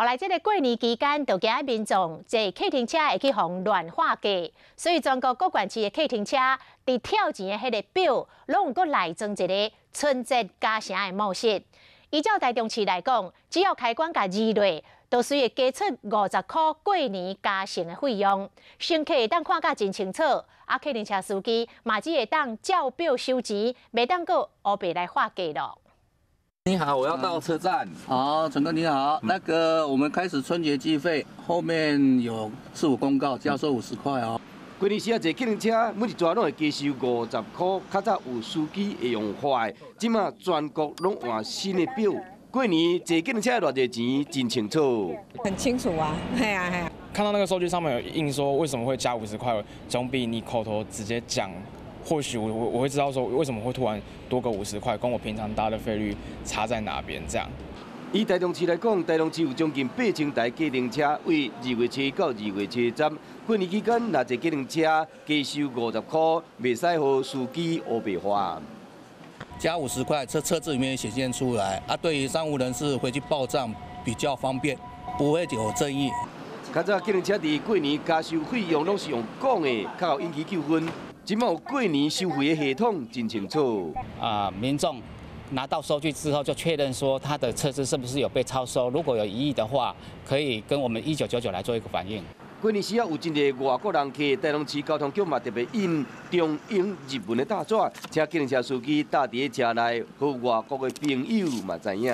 後來這个過年期間，就驚民眾坐計程車會去予亂劃價，所以全國各縣市的計程車佇跳錢的彼个表，攏有閣內裝一个春節加成的模式。依照台中市來講，只要開關共二落，就隨會加出50箍過年加成的費用。乘客會當看甲真清楚，啊，計程車司機嘛只會當照表收錢，袂當閣烏白來劃價囉。你好，我要到車站。好，陳哥你好，那個我們開始春節計費，後面有政府公告加收50塊哦。過年時啊，坐計程車每一逝攏會加收50箍。較早有司機會用畫，這馬全國攏換新的表。過年坐計程車偌濟錢真清楚。很清楚啊，係啊係啊。看到那個收據上面有印說為什麼會加50塊，總比你口頭直接講。或許我會知道說為什麼會突然多個50塊，跟我平常搭的費率差在哪邊這樣。以台中市來講，台中市有將近8000台計程車，為2月7到2月10，過年期間若坐計程車加收50箍，袂使予司機烏白劃。加五十塊，車資裡面顯現出來。啊，對於三無人士回去報帳比較方便，不會有爭議。較早計程車佇過年加收費用攏是用講的，較會引起糾紛。這馬有過年收費的系統真清楚。啊，民眾拿到收據之後就確認說他的車資是不是有被超收，如果有異議的話，可以跟我們1999來做一個反映。過年時啊有真濟外國人客，台中市交通局嘛特別印中英日文的大紙，請計程車司機搭佇車內，予外國的朋友嘛知影。